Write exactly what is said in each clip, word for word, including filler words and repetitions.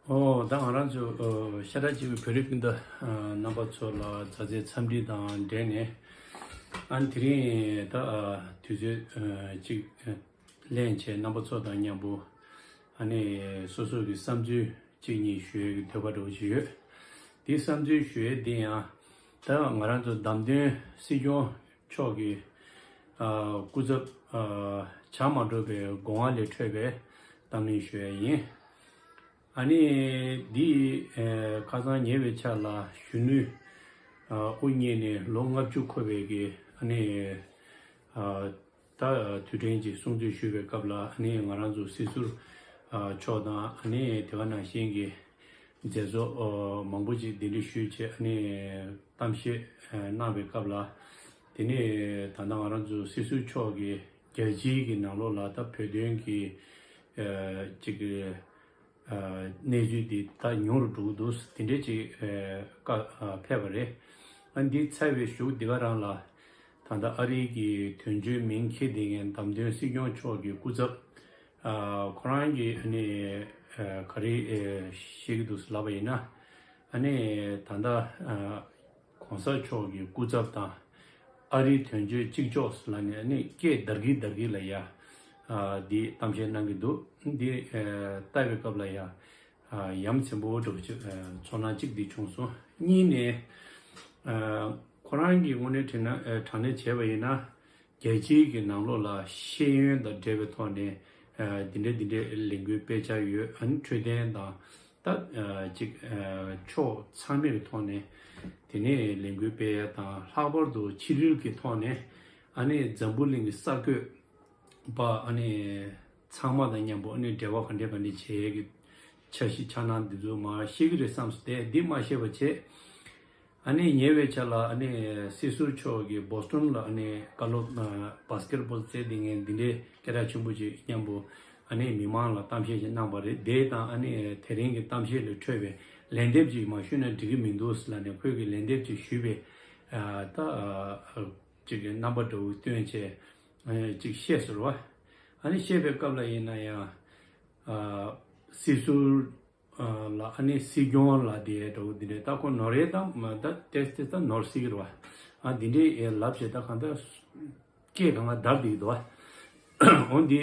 ཨོ། ད་ང་རང་ཚོ་ཨོ་ཤ་ཁྲག་གཅིག་པའི་བོད་རིགས་སྤུན་ཟླ་ཨ་རྣམ་པ་ཚོ་ལ་མཛའ་བརྩེའི་འཚམས་འདྲི་དང་འབྲེལ་ནས། ཨ་ནི་དེ་རིང་ད་ཨ་དུས་ཚོད་ཨ་གཅིག་ཨ་ལེན་བྱས། རྣམ་པ་ཚོ་དང་མཉམ་པོ་ཨ་ནི་སོ་སོ་གི་བསམ་ཚུལ་གཅིག་གཉིས་ཞུ་ཡས་ཀྱི་འདོད་པ་འདྲ་བོ་ཞིག་ཡོད། དེ་བསམ་ཚུལ་ཞུ་ཡས་འདི་ཡང་ད་ང་རང་ཚོ་བདམས་ཐོན་སྲིད་སྐྱོང་མཆོག་གི་ཨ་སྐུ་ཚབ་ཨ་བྱ་མ་འགྲོ་བའི་སྒོ་ང་ལས་འཕྲོས་པའི་གཏམ་གླེང་ཞུ་ཡས་ཡིན། ཨ་ནི་འདི་ཨ་ཁ་སང་ཉེ་བའི་ཆར་ལ་གཞོན་ནུ་ཨ་དབུ་བརྙེས་ནས་ལོ་ལྔ་བཅུ་འཁོར་བའི་གི་ཨ་ནི་ཨ་ད་དུས་དྲན་གྱི་གསུང་ཆོས་ཞུས་པའི་སྐབས་ལ། ཨ་ནི་ང་རང་ཚོ་སྲིད་ཟུར་ཨ་མཆོག་དང་། ཨ་ནི་དེ་ག་ནང་བཞིན་གྱི་མཛད་གཙོ་ཨ་མང་པོ་ཅིག་གདན་འདྲེན་ཞུས་བྱས། ཨ་ནི་གཏམ་བཤད་ཨ་གནང་བའི་སྐབས་ལ། དེ་ནས་ད་ལྟ་ང་རང་ཚོ་སྲིད་ཟུར་མཆོག་གིས་རྒྱལ་སྤྱིའི་གི་ནང་ལོགས་ལ་ད་བོད་དོན་གྱི་ཨ་ཅིག་གི་ཨ་གནས་ཚུལ་འདི་ད་ཉུང་རུ་འགྲོ་གི་འདུག། དེ་འདྲས་ཅིག་ཨ་བཀའ་ཨ་ཕེབས་པ་རེད། ཨ་འདི་ཚར་བའི་གཞུག་འདི་ག་རང་ལ་ད་ལྟ་ཨ་རིའི་གི་དོན་གཅོད་མིང་འཁྱེར་བསྡད་མཁན་བདམས་ཐོན་སྲིད་སྐྱོང་མཆོག་གི་སྐུ་ཚབ་ཨ་ཁོ་རང་གིས་ཨ་ནི་ཨ་ག་རེ་ཨ་བཤད་ཀྱི་འདུག་ལབ་པ་ཡིན་ན། ཨ་ནི་ད་ལྟ་ཨ་གོང་ས་མཆོག་གི་སྐུ་ཚབ་དང་ཨ་རིའི་དོན་གཅོད་གཅིག་ལྕོགས་ལབ་ནས། ཨ་ནི་སྐད་དར་གི་དར་གི་ལ་ཡ་ཨ་འདི་གཏམ་བཤད་གནང་གི་འདུག། འདི་ཨ་ལྟ་བའི་སྐབས་ལ་ཡ་ཨ་ཡ་མཚན་པོ་འདྲ་པོ་ཅིག་ཨ་ཚོར་སྣང་གཅིག་འདི་བྱུང་སོང་། གཉིས་ནས་ཨ་ཁོ་རང་གིས་དངོས་གནས་དྲིས་ན་ཨ་དྲང་གནས་བྱས་པ་ཡིན་ན། རྒྱལ་སྤྱིའི་གི་ནང་ལོགས་ལ་ཤེས་ཡོན་དང་འབྲེལ་བའི་ཐོག་ནས་ཨ་འདི་འདྲ་འདི་འདྲའི་ལས་འགུལ་སྤེལ་འཆར་ཡོད། ཨ་ནི་འཕྲོད་བསྟེན་དང་ད་ཨ་ཅིག་ཨ་ཕྱོགས་ཚང་མའི་ཐོག་ནས་དེ་ནས་ལས་འགུལ་སྤེལ་ཡ་དང་། ལྷག་པར་དུ་ཕྱི་དྲིལ་གྱི་ཐོག་ནས་ཨ་ནི་འཛམ་བུ་གླིང་གི་གསར་འགོད་པ་ཨ་ནི་ཚང་མ་དང་མཉམ་པོ་ཨ་ནི་འབྲེལ་བ་ག་འདྲས་ག་འདྲས་བྱེད་ཡས་ཀྱི་འཆར་གཞི་འཆར་སྣང་འདི་ཚོ་མར་བཤད་ཀྱི་རེད་བསམ་སོང་སྟེ། འདི་མ་བཤད་པ་བྱས། ཨ་ནི་ཉེ་བའི་ཆར་ལ་ཨ་ནི་སྲིད་ཟུར་མཆོག་གིས་བོ་སི་ཊོན་ལ་ཨ་ནི་བཀའ་སློབ་ཨ་བྷ་སི་ཀེ་ཊི་བྷོལ་རྩེད་བསྡད་མཁན་འདི་འདྲའི་སྐད་གྲགས་ཆེན་པོ་ཅིག་མཉམ་པོ་ཨ་ནི་མི་མང་ལ་གཏམ་བཤད་ཅིག་གནང་བ་རེད། དེ་དང་ཨ་ནི་དེ་རིང་གི་གཏམ་བཤད་ལས་འཕྲོས་པའི་ལན་འདེབས་ཅིག་མར་ཞུས་ན་འགྲིག་གི་མི་འདུག་ཟེར་ལབ་ནས། ཁོས་ཀྱི་ལན་འདེབས་ཅིག་ཞུས་པའི་ཨ་ད་ཨ་ཅིག་གི་རྣམ་པ་འདྲ་བོ་སྟོན་བྱས་ཨ་ཅིག་བཤད་ཟེར་བ། ཨ་ནི་བཤད་པའི་སྐབས་ལ་ཡིན་ན་ཡང་ཨ་སྲིད་ཟུར་ལ་ཨ་ནི་སྲིད་སྐྱོང་ལ་དེ་འདྲ་བོ་འདི་འདྲའི་ད་ཁོ་ནོར་ཡས་དང་མ་ད་ཏེས་ཏེས་ད་ནོར་སྲིད་ཀྱི་རེད་བ། ཨ་འདི་འདྲའི་ཨེ་ལབ་བྱས། ད་གང་ལྟར་སྐད་གང་ག་བརྡབ་བསྡད་ཀྱི་འདུག་བ། འོ་འདི་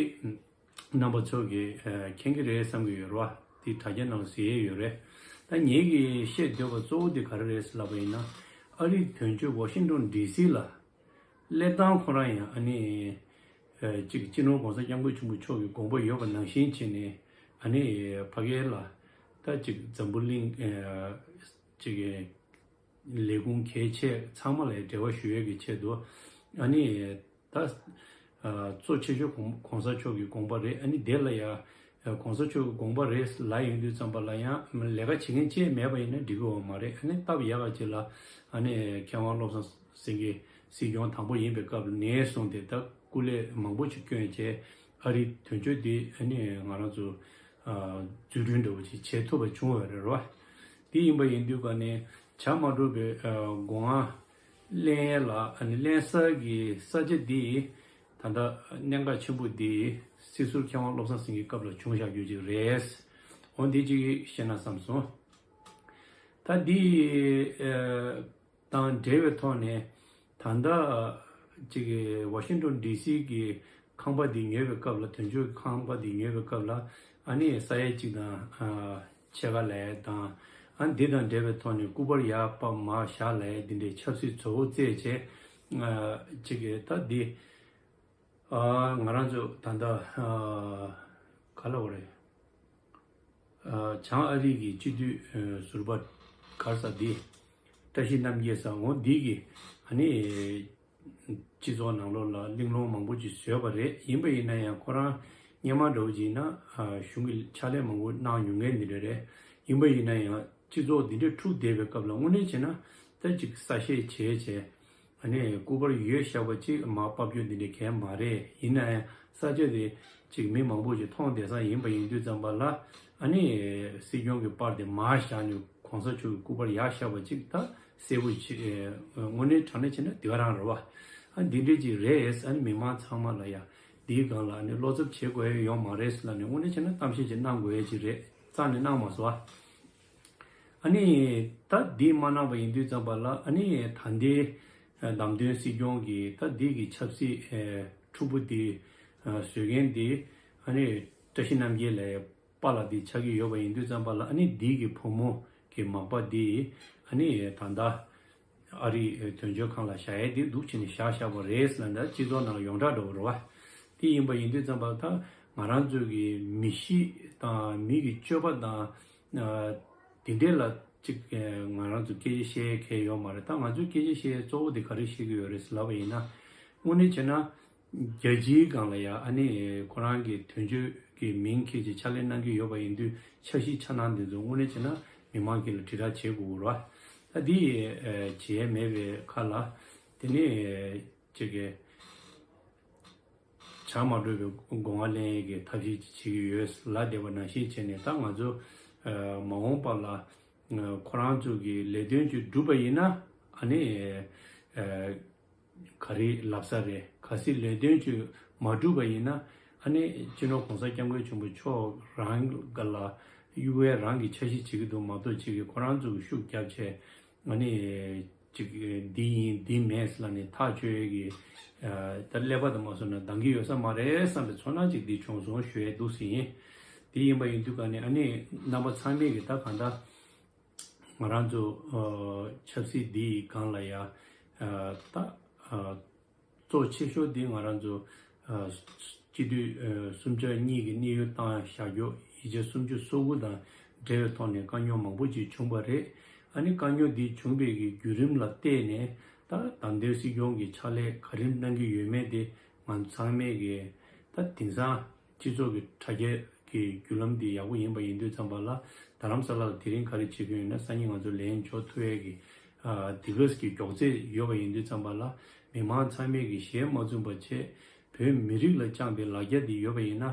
རྣམ་པ་ཚོ་གིས་ཨེ་མཁྱེན་གྱི་རེད་བསམ་གྱི་ཡོད་རེད་བ། འདི་དྲ་རྒྱ་ནང་གཟིགས་ཡས་ཡོད་རེད། ད་ངེད་ཀྱིས་བཤད་འདོད་པ་གཙོ་བོ་འདི་ག་རེ་རེད་ཟེར་ལབ་པ་ཡིན་ན། ཨ་རིའི་དོན་གཅོད་ཝ་ཤིང་ཏོན་ཌི་སི་ལ་སླེབས་སྟངས་ཁོ་རང་ཡང་ཨ་ནི་ཨ་ཅིག་སྤྱི་ནོར་༸གོང་ས་༸སྐྱབས་མགོན་ཆེན་པོ་མཆོག་གི་དགོངས་པ་ཡོད་པ་ནང་བཞིན་བྱས་ནས། ཨ་ནི་ཕ་གི་ལ་ད་ཅིག་འཛམ་བུ་གླིང་ཨ་ཅིག་གི་ལས་ཁུངས་གལ་ཆེ་ཚང་མ་ལ་འབྲེལ་བ་ཞུ་ཡས་ཀྱི་ཆེད་དུ། ཨ་ནི་ད་ཨ་གཙོ་ཆེ་ཤོས་༸གོང་༸གོང་ས་མཆོག་གི་དགོངས་པ་རེད། ཨ་ནི་དེ་ལ་ཡ་༸གོང་ས་མཆོག་གི་དགོངས་པ་རེད་ལབ་ཡོང་དུས་ཙམ་པ་ལ་ཡང་ལས་ཀ་བྱེད་མཁན་ཅིག་མེད་པ་ཡིན་ན་འགྲིག་གི་ཡོད་མ་རེད། ཨ་ནི་སྟབས་ཡག་ག་ཅིག་ལ་ཨ་ནི་མཁས་དབང་བློ་བཟང་སེང་གེ་སྲིད་སྐྱོང་དང་པོ་ཡིན་པའི་སྐབས་ནས་བཟུང་སྟེ་ད་སྐུ་ལས་མང་པོ་ཅིག་བསྐྱོན་བྱས། ཨ་རིའི་དོན་གཅོད་དེ་ཨ་ནི་ང་རང་ཚོ་ཨ་འཛུགས་སྐྲུན་འདྲ་བོ་ཅིག་བྱེད་ཐུབ་པ་བྱུང་བ་རེད་བ། དེ་ཡིན་པ་ཡིན་དུས་ག་ནས་བྱ་མ་འགྲོ་བའི་ཨ་སྒོ་ང་ལེན་ཡས་ལ་ཨ་ནི་ལེན་ས་གི་ས་ཆ་འདི་ད་ལྟ་གནད་འགག་ཆེན་པོ་འདི་སྲིད་ཟུར་མཁས་དབང་བློ་བཟང་སེང་གེའི་སྐབས་ལ་བྱུང་བཞག་རྒྱུ་ཅིག་རེད། འོ་འདི་ཅིག་བཤད་ན་བསམ་སོང་། ད་འདི་ཨ་དང་འབྲེལ་བའི་ཐོག་ནས་ད་ལྟ་ཅིག་གི་ཝ་ཤིང་ཏོན་ཌི་སི་གི་ཁང་པ་འདི་ཉོས་པའི་སྐབས་ལ། དོན་གཅོད་ཁང་པ་འདི་ཉོས་པའི་སྐབས་ལ་ཨ་ནི་ས་ཡ་གཅིག་དང་ཨ་ཕྱེད་ཀ་ལབ་ཡས་དང་། ཨ་འདི་དང་འབྲེལ་བའི་ཐོག་ནས་སྐུ་པར་ཡར་ཕབ་མར་བཞག་ལབ་ཡས་འདི་འདྲའི་ཆབ་སྲིད་བཙོག་པོ་བཙལ་བྱས། ཨ་ཅིག་གི་ད་འདི་ཨ་ང་རང་ཚོ་ད་ལྟ་ཨ་ག་ལབ་དགོས་རེད། ཨ་བྱང་ཨ་རི་གི་སྤྱི་འཐུས་ཨ་ཟུར་པ་ག་རེ་ཟེར་འདི། བཀྲ་ཤིས་རྣམ་རྒྱལ་ཟེར། འོ་འདི་གིས་ཨ་ནི་སྤྱི་ཚོགས་ནང་ལོགས་ལ་གླེང་སློང་མང་པོ་ཅིག་བཟོས་པ་རེད། ཡིན་པ་ཡིན་ན་ཡང་ཁོ་རང་སྔོན་མ་འདྲ་བོ་ཅིག་ཡིན་ན་ཨ་གཞུང་གི་ཕྱག་ལས་མང་པོ་གནང་མྱོང་མཁན་འདི་འདྲ་རེད། ཡིན་པ་ཡིན་ན་ཡང་སྤྱི་ཚོགས་འདི་འདྲ་འཁྲུག་བསྡད་པའི་སྐབས་ལ་དངོས་གནས་བྱས་ན་ད་ཅིག་གསལ་བཤད་བྱས་བྱས། ཨ་ནི་སྐུ་པར་ཡོད་བཞག་པ་ཅིག་མར་ཕབ་རྒྱུ་འདི་འདྲའི་གལ་མ་རེད། ཡིན་ན་ཡང་ས་ཆ་དེ་ཅིག་མི་མང་པོ་ཅིག་མཐོང་བསྡད་ས་ཡིན་པ་ཡིན་དུས་ཙམ་པ་ལ། ཨ་ནི་སྲིད་སྐྱོང་གི་པར་དེ་མར་བཞག་ནས་གོང་ས་མཆོག་གི་སྐུ་པར་ཡར་བཞག་པ་ཅིག་ད་གསལ་པོ་ཅིག་དངོས་གནས་དྲང་གནས་བྱས་ན་དེ་ག་རང་རེད་བ། ཨ་འདི་འདྲའི་ཅིག་རེད། ཨ་ནི་མི་མང་ཚང་མ་ལ་ཡ་འདིའི་སྒང་ལ་ཨ་ནི་བློ་འཚབ་བྱེད་དགོས་ཡ་ཡོད་མ་རེད་ཟེར་ལབ་ནས་དངོས་གནས་བྱས་ན་གཏམ་བཤད་ཅིག་གནང་དགོས་ཡ་ཅིག་རེད། རྩ་ནས་གནང་མ་སོང་བ། ཨ་ནི་ད་འདི་མ་གནང་བ་ཡིན་དུས་ཙམ་པ་ལ་ཨ་ནི་ད་ལྟའི་བདམས་ཐོན་སྲིད་སྐྱོང་གི་ད་འདི་གི་ཆབ་སྲིད་ཕྲུ་གུ་འདི་བཟོ་མཁན་འདི་ཨ་ནི་བཀྲ་ཤིས་རྣམ་རྒྱལ་ལགས་པཱ་ལགས་འདི་ཆགས་ཀྱི་ཡོད་པ་ཡིན་དུས་ཙམ་པ་ལ་ཨ་ནི་འདི་གི་བུ་མོ་གི་མག་པ་འདི་ཨ་ནི་ད་ལྟ་ཨ་རིའི་དོན་གཅོད་ཁང་ལ་བཞག་ཡས་འདི་འདུག་བྱས་ནས་བཞག་བཞག་པ་རེད་ཟེར་ན་ད་སྤྱི་ཚོགས་ནང་ཡོངས་གྲགས་འགྲོ་བ་རེད་བ། དེ་ཡིན་པ་ཡིན་དུས་ཙམ་པ་ད་ང་རང་ཚོའི་གི་མི་གཤིས་དང་མི་གི་སྤྱོད་པ་དང་དེ་འདྲས་ལ་ཅིག་ང་རང་ཚོ་སྐད་ཆ་བཤད་ཡས་གལ་ཡོད་མ་རེད། ད་ང་ཚོའི་སྐད་ཆ་བཤད་ཡས་གཙོ་བོ་དེ་ག་རེ་བཤད་ཀྱི་ཡོད་རེད་ཟེར་ལབ་པ་ཡིན་ན་དངོས་གནས་བྱས་ན། རྒྱལ་སྤྱིའི་སྒང་ལ་ཡང་ཨ་ནི་ཁོ་རང་གི་དོན་གཅོད་ཀྱི་མིང་འཁྱེར་ཅིག་ཕྱག་ལས་གནང་གི་ཡོད་པ་ཡིན་དུས་འཆར་གཞི་འཆར་སྣང་འདི་ཚོ་དངོས་གནས་བྱས་ན་མི་མང་གི་ལ་དྲིལ་བསྒྲགས་བྱེད་དགོས་རེད་བ། ད་འདི་བྱེད་ཡས་མེད་པའི་ཁ་ལ་དེ་ནས་ཅིག་གི་བྱ་མ་འགྲོ་བའི་སྒོ་ང་ལེན་ཡས་ཀྱི་ཐབས་ཤེས་ཅིག་བྱེད་ཀྱི་ཡོད་ལབ་བསྡད་པ་ནང་བཞིན་བྱས་ནས་ད་ང་ཚོ་མ་འོངས་པ་ལ་ཁོ་རང་ཚོ་གི་ལས་དོན་ཅིག་བསྒྲུབས་པ་ཡིན་ན་ཨ་ནི། ག་རེ་ལབ་ས་རེད། གལ་སྲིད་ལས་དོན་ཅིག་མ་གྲུབ་པ་ཡིན་ན་ཨ་ནི་སྤྱི་ནོར་༸གོང་ས་༸སྐྱབས་མགོན་ཆེན་པོ་མཆོག་རང་ག་ལ་གཡུག་ཡས་རང་གི་འཆར་གཞི་བྱེད་ཀྱི་འདུག་མ་གཏོགས་ཅིག་གིས་ཁོ་རང་ཚོ་གི་ཤུགས་རྒྱབ་བྱས་ཨ་ནི་ཅིག་འདི་ཡིན་འདི་མེད་ལབ་ནས་ཐག་གཅོད་ཡས་ཀྱི་ད་ཀླད་པ་དང་མ་སོང་ན་འདང་གི་ཡོད་ས་མ་རེད་བསམ་པའི་ཚོར་སྣང་ཅིག་འདི་བྱུང་སོང་ཞུ་ཡས་འདུག་ཟེར་ཡིན། དེ་ཡིན་པ་ཡིན་དུས་ག་ནས་ཨ་ནི་རྣམ་པ་ཚང་མས་ཀྱི་ད་གང་ལྟར། ང་རང་ཚོ་ཆབ་སྲིད་འདིའི་སྒང་ལ་ཡ་ད་གཙོ་ཆེ་ཤོས་འདི་ང་རང་ཚོ་སྤྱི་འཐུས་སུམ་ཆ་གཉིས་ཀྱི་གནས་ཡུལ་བཏང་བཞག་རྒྱུ་ཡིག་ཆ་སུམ་ཅུ་སོ་དགུ་དང་འབྲེལ་བའི་ཐོག་ནས་དཀའ་རྙོག་མང་པོ་ཅིག་བྱུང་བ་རེད། ཨ་ནི་དཀའ་རྙོག་འདི་བྱུང་བའི་གི་བརྒྱུད་རིམ་ལ་བལྟས་ནས་ད་བདམས་ཐོན་སྲིད་སྐྱོང་གི་ཕྱག་ལས་ག་རེ་གནང་གི་ཡོད་མེད་དེ་ང་ཚོ་ཚང་མས་ཀྱི་ད་དེང་སང་། སྤྱི་ཚོགས་ཀྱི་དྲ་རྒྱ་གི་བརྒྱུད་ལམ་འདི་ཡག་པོ་ཡིན་པ་ཡིན་དུས་ཙམ་པ་ལ་རྡ་རམ་ས་ལ་ལ་དེ་རིང་ག་རེ་བྱེད་ཀྱི་ཡོད་ན་སང་ཉིན་ང་ཚོ་ལན་འཇོག་ཐུབ་ཡས་ཀྱི་ཨ་དེ་ག་གི་མགྱོགས་ཚད་ཡོད་པ་ཡིན་དུས་ཙམ་པ་ལ་མི་མང་ཚང་མས་ཀྱི་ཞེད་མ་བཙུན་པ་བྱས་བོད་མི་རིགས་ལ་བཅངས་པའི་ལ་རྒྱ་འདི་ཡོད་པ་ཡིན་ན་ཨ་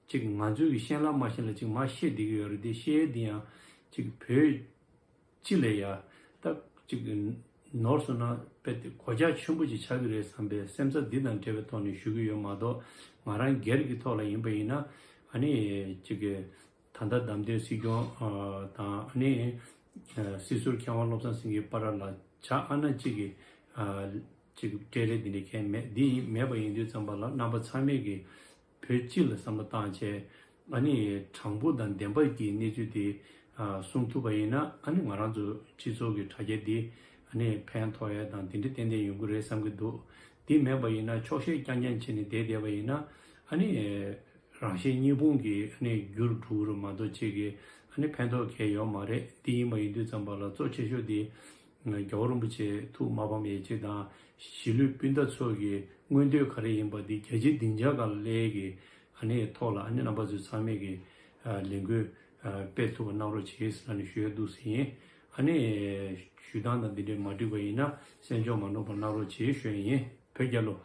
ཅིག་ང་ཚོའི་གི་ཤེས་ལ་མ་ཤེས་ལ་ཅིག་མ་བཤད་བསྡད་ཀྱི་ཡོད་རེད་དེ་བཤད་ཡས་འདི་ཡང་ཅིག་བོད། སྤྱི་ལ་ཡ། ད་ཅིག་ནོར་སོང་ན་དཔེ་དེ་གོད་ཆག་ཆེན་པོ་ཅིག་ཆགས་ཀྱི་རེད་བསམ་པའི་སེམས་འཚབ་འདི་དང་འབྲེལ་བའི་ཐོག་ནས་ཞུ་གི་ཡོད་མ་གཏོགས་ང་རང་སྒེར་གྱི་ཐོག་ལ་ཡིན་པ་ཡིན་ན་ཨ་ནི་ཅིག་གི་ད་ལྟ་བདམས་ཐོན་སྲིད་སྐྱོང་དང་ཨ་ནི་སྲིད་ཟུར་མཁས་དབང་བློ་བཟང་སེང་གེའི་བར་ལ་བྱ་ཨ་ན་ཅིག་གི་ཅིག་སྤྲད་རེས་འདི་འདྲ་གང་མེད། འདི་ཡིན་མེད་པ་ཡིན་དུས་ཙམ་པ་ལ་རྣམ་པ་ཚང་མས་ཀྱི་བོད་སྤྱི་ལ་བསམ་བློ་བཏང་བྱས་ཨ་ནི་དྲང་པོ་དང་བདེན་པ་གི་གནས་ཚུལ་དེ་གསུང་ཐུབ་པ་ཡིན་ན་ཨ་ནི་ང་རང་ཚོ་སྤྱི་ཚོགས་ཀྱི་དྲ་རྒྱ་འདི་ཨ་ནི་ཕན་ཐོགས་ཡ་དང་དེ་འདྲ་ཏན་ཏན་ཡོང་གི་རེད་བསམ་གྱི་འདུག་དེ་མེད་པ་ཡིན་ན་ཆོག་ཤེས་རྐྱང་རྐྱང་བྱས་ནས་བསྡད་བསྡད་པ་ཡིན་ན་ཨ་ནི་རང་གཞན་གཉིས་ཕུང་གི་ཨ་ནི་རྒྱུར་འགྲོ་གི་རེད་མ་གཏོགས་ཅིག་གི་ཨ་ནི་ཕན་ཐོགས་གང་ཡོད་མ་རེད། དེ་ཡིན་པ་ཡིན་དུས་ཙམ་པ་ལ་གཙོ་ཆེ་ཤོས་དེ། རྒྱལ་བ་རིན་པོ་ཆེ་ཐུགས་མ་ཕམ་ཡས་ཅིག་དང་གཞིས་ལུས་སྤུན་ཟླ་ཚོ་གི་མངོན་འདོད་ག་རེ་ཡིན་པ་འདི་རྒྱལ་སྤྱིའི་སྡིངས་ཆ་སྒང་ལ་སླེབས་ཀྱི་ཨ་ནི་ཐོག་ལ་ཨ་ནི་རྣམ་པ་ཚོ་ཚང་མས་ཀྱི་ལས་འགུལ་སྤེལ་ཐུབ་པ་གནང་རོགས་བྱེད་ཟེར་ནས་ཞུ་ཡ་འདུག་ཟེར་ཡིན། ཨ་ནི་ཞུ་སྟངས་དང་འདི་འདྲས་མ་འགྲིག་པ་ཡིན་ན་གསན་འཇོག་མ་གནང་བ་གནང་རོགས་བྱེད་ཞུ་ཡ་ཡིན། བོད་རྒྱལ་ལོ།